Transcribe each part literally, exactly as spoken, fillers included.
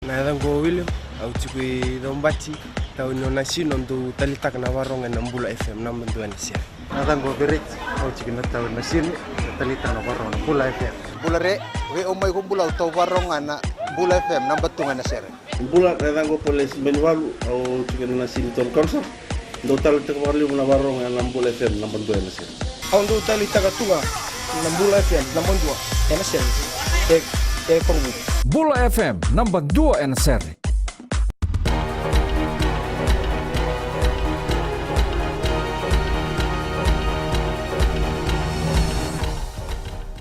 Na yacaqu o William, au tiko i Caubati, tauni o Nasinu, au dau talitaka na varogo ena Bula F M, naba dua ena sere. Na yacaqu o Vereti, au tiko na tauni Nasinu, talitaka na varogo na Bula F M. Bula re, vei au mai ko Bula, au tau varogo ga na Bula F M, naba tu ga ena sere. Bula, na yacaqu o Polesi Benivalu, au tiko na Nasinu Town Council. Dau talitaka vakalevu na varogo ena Bula F M, naba dua ena sere. Au dau talitaka tu ga na Bula F M, naba dua ena sere. E, e Korovou. Bula F M, naba dua ena sere.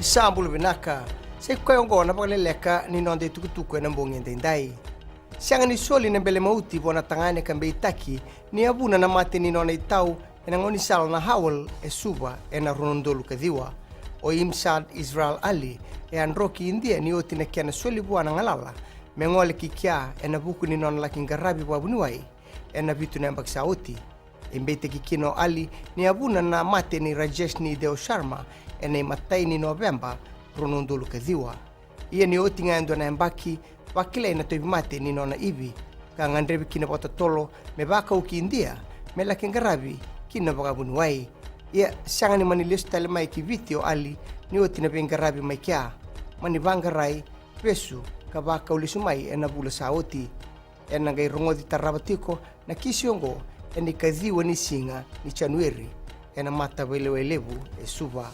Sa bula vinaka. Sa i koya oqo na vakaleleka ni noda itukutuku ena bogi edaidai. Sega ni soli na bele mauti vua na tagane ka beitaki ni a vuna na mate ni nona itau ena gaunisala na Howell e Suva ena rua na udolu ka ciwa. O Imsad Israel Ali e a dro ki Idia ni oti na kena soli vua na galala me gole ki kea ena vuku ni nona laki qaravi vakavuniwai ena vitu na yabaki sa oti. E beitaki kina o Ali ni a vuna na mate ni Rajeshni Deo Sharma ena imatai ni Noveba rua na udolu ka ciwa. Ia ni oti ga e dua na yabaki, vakilai na tauvimate ni nona ivi, ka gadrevi kina vakatotolo me vakau ki Idia me laki qaravi kina vakavuniwai. Ia sega ni mani lesu tale mai ki Viti o Ali ni oti na veiqaravi mai kea. Mani vaqarai, vesu, ka vakau lesu mai ena vula sa oti. Ena qai rogoci tarava tiko na kisi oqo ena ikaciwa ni siga ni Janueri ena mataveilewai levu e Suva.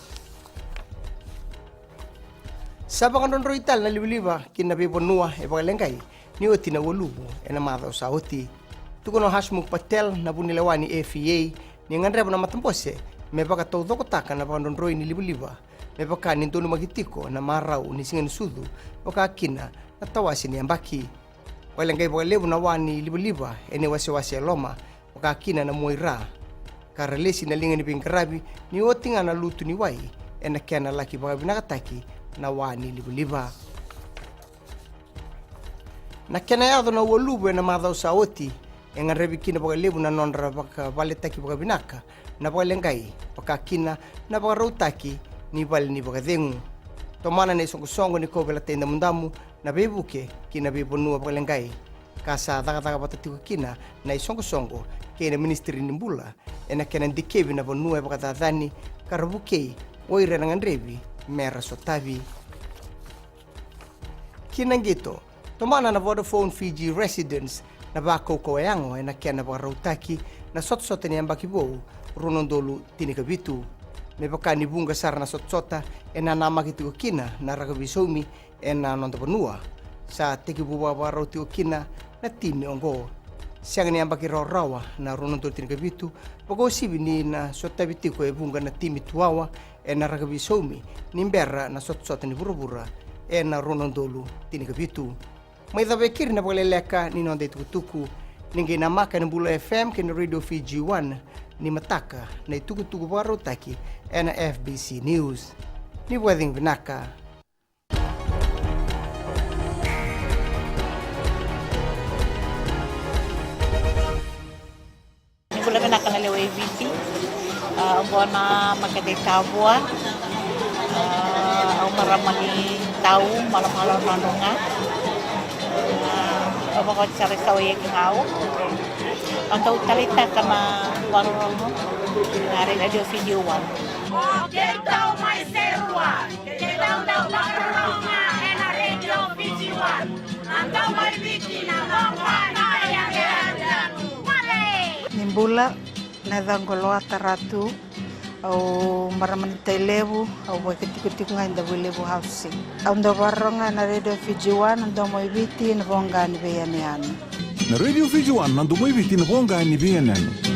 Sa vakadrodroi tale na livaliva ki na veivanua e vakaleqai ni oti na ualuvu ena macawa sa oti. Tukuna o Hashmukh Patel na vunilewa ni F E A ni gadreva na matabose me vakataucokotaka na vakadrodroi ni livaliva me vaka ni donumaki tiko na marau ni siga ni sucu, vaka kina na tawase ni yabaki. Vakaleqai vakalevu na wa ni livaliva ena iwasewase e loma, vaka kina na mua i ra, ka ra lesi na liga ni veiqaravi ni oti ga na lutu ni wai ena kena laki vakavinakataki na wa ni livaliva. Na kena yaco na ualuvu ena macawa sa oti, e gadrevi kina vakalevu na nodra vakavaletaki vakavinaka na vakaleqai, vaka kina na vakarautaki ni vale ni vakacegu. Tomana na isoqosoqo ni kauveilatai damudamu na veivuke ki na veivanua vakaleqai, ka sa cakacaka vata tiko kina na isoqosoqo kei na Minisitiri ni Bula ena kena dikevi na vanua e vakacacani ka ra vukei o ira era gadrevi me ra sotavi. Ki na qito, tomana na Vodafone Fiji Residents na vakaukauwa yago ena kena vakarautaki na sotasota ni yabaki vou rua na udolu tinikavitu. Me vaka ni vuqa sara na sotasota e nanamaki tiko kina na rakavi saumi ena noda vanua, sa tekivu vakavakarau tiko kina na timi oqo. Sega ni yabaki rawarawa na rua na udolu tinikavitu, vakauasivi ni na sotavi tiko e vuqa na timi tuwawa ena rakavi saumi ni bera na sotasota ni vuravura ena rua na udolu tinikavitu. Mai cava e keri na vakaleleka ni noda itukutuku. Ni qai namaka ena Bula F M kei na Radio Fiji One ni mataka na itukutuku vakarautaki ena F B C News. Ni vakacegu vinaka. Ni bula vinaka na lewe i Viti. A, oqo na makete i Tavua. A, au marama ni Tau, Malomalo, Nadroga. A, au vakaoti sara i Sawaia ki Gau. Au dau taleitaka na vakarorogo na Radio Fiji One. O keitou mai Serua, keitou dau vakarorogo ena Radio Fiji One. Na domo i Viti, na voqa ni veiyanuyanu. Ni bula, na yacaqu o Loata Ratu, au marama ni Tailevu, au vakatikotiko ga e Davuilevu Housing. Au dau vakarorogo ena Radio Fiji One, na domo i Viti, na voqa ni veiyanuyanu. Na Radio Fiji One, na domo i Viti, na voqa ni veiyanuyanu.